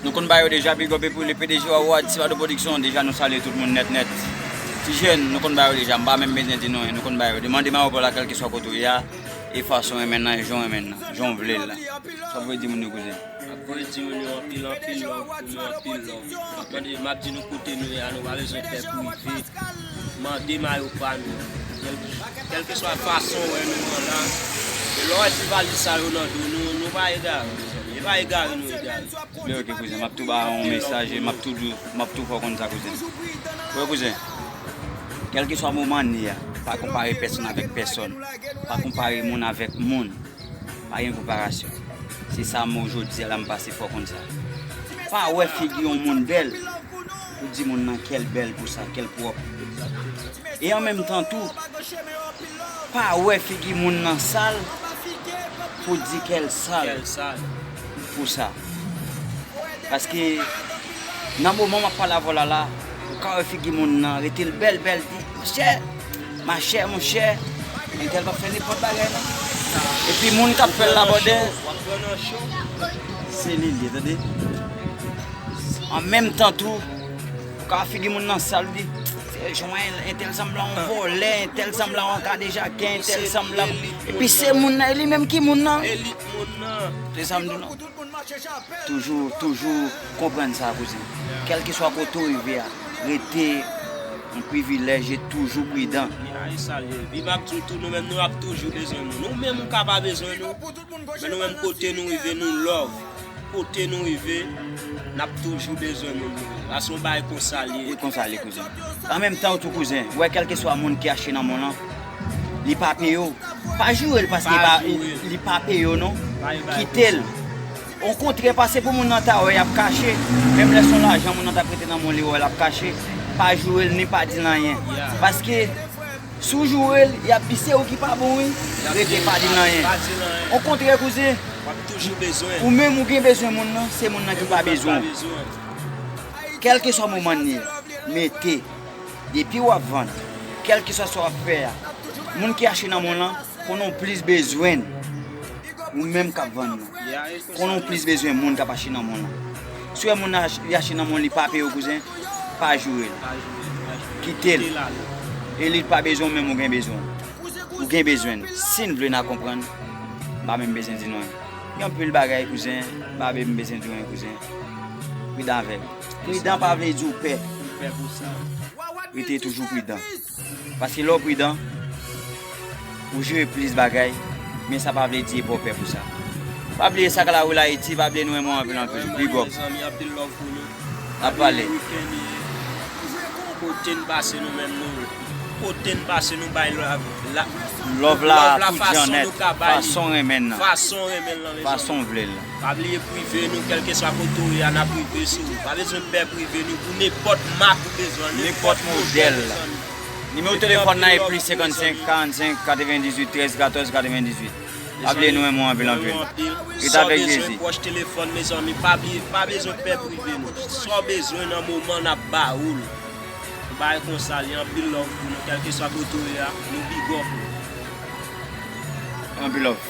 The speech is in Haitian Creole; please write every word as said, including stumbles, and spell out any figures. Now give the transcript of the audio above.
Nou konn ba yo deja, big up epi le P D G Wawad, Tibado Production, deja nou salye tout moun nèt nèt. Ti jèn, nou konn ba yo deja, m pa menm bezwen di nou anyen, nou konn ba yo. Demande Mayo Paul la, kèlkeswa kote w ye a, e fason w renmen nan, e jan w renmen nan, jan w vle l la. Sa w vle di moun yo, kouzen? M ap voye di moun yo anpil, anpil love pou nou, anpil love. M ap mande, m ap di nou kote nou ye a, nou pa bezwen pè prive. Mande mayo pa nou. Kèl, kèlkeswa fason w wè nou an la. E lè w wè ti valiz sa yo nan do nou, nou pa egare, mezanmi. E pa egare nou egare. Men oke, kouzen, m ap tou ba w yon mesaj, e m ap tou di w, m ap tou fè w konn sa, kouzen. Wi, kouzen. Kèlkeswa moman n ye a, pa konpare pèsonn avèk pèsonn. Pa konpare moun avèk moun. Pa gen konparasyon. Se sa mo jodi a la m pase fò konn sa. Pa wè figi yon moun bèl pou di moun nan kè l bèl pou sa, kè l pwòp. E an menm tan tou, pa wè figi moun nan sal pou di kè l sal pou sa. Paske nan moman m ap pale avè w la la, ou ka wè figi moun nan rete l bèl bèl, di, monchè, machè, monchè, entèl p ap fè nenpòt bagay non. Epi moun k ap fè l la bòdè, se li l ye, tande. An menm tan tou, ou ka wè figi moun nan sal, di, se jan entèl sanble yon vòlè, entèl sanble yon kadejake, entèl sanble. Epi se moun nan, e li menm ki moun nan. Se sa m di w non. Toujou, toujou konprann sa, kouzen. Kèlkeswa kote w rive a, rete yon privilèj e toujou pridan. Li a e sa l ye. Epi m ap di w tou, nou menm nou ap toujou bezwen moun. Ou menm ou ka pa bezwen nou, men nou menm kote nou rive, nou love. Kote nou rive, n ap toujou bezwen moun. Sa se yon bagay konsa l ye. E konsa l ye, kouzen. An menm tan tou, kouzen, ou wè kèlkeswa moun ki achte nan mwen lan, li pa peye w. Pa joure l paske li pa, li pa peye w non. Kite l. Okontrè, pase pou moun nan ta wè y ap kache. Menm lè se yon lajan moun nan ta prete nan men w, li wè l ap kache. Pa joure l ni pa di l anyen. Paske si w joure l, y ap di se ou ki pa bon wi. Rete, pa di l anyen. Okontrè, kouzen, ou menm ou gen bezwen moun nan, se moun nan ki pa bezwen w. Kèlkeswa moman n ye, mete. Depi w ap vann, kèlkeswa sa w ap fè a, moun ki achte nan men w lan, konnen w plis bezwen l. Ou menm k ap vann nan, konnen w plis bezwen moun k ap achte nan men w lan. Si w wè moun nan ach-, li achte nan men w, li pa peye w, kouzen, pa joure l. Kite l. E li pa bezwen w, menm ou gen bezwen l. Ou gen bezwen l. Si n vle n a konprann, m pa menm bezwen di nou anyen. Gen anpil bagay, kouzen, m pa menm bezwen di nou anyen, kouzen. Pridan avè l. Pridan pa vle di w pè. Rete toujou pridan. Paske lè w pridan, ou jere plis bagay, men sa pa vle di e pa w pè pou sa. Pa bliye sa k Lari Ayiti, pa bliye nou renmen w anpil anpil. Big up. Mezanmi, anpil love pou nou. N ap pale. Kote n pase nou menm nou. Kote n pase nou bay love la. Love la, tout jan nèt. Fason w renmen l nan. Fason w renmen l nan, mezanmi. Fason w vle l lan. Pa bliye prive nou, kèlkeswa kote w ye a, n ap rive sou ou. Pa bezwen pè prive nou pou nenpòt mak ou bezwen, nenpòt modèl. Nimewo telefòn nan e plis senkannsenk, karannsenk, katrevendizuit, trèz, katòz, katrevendizuit. Pa bliye nou renmen w anpil, anpil. Rete avèk Jezi. Pwòch telefòn, mezanmi, pa bliye, pa bezwen pè prive nou. Sa w bezwen nan moman n ap ba ou l. Yon bagay konsa, li anpil love pou nou, kèlkeswa kote w ye a, nou big up ou. Anpil love.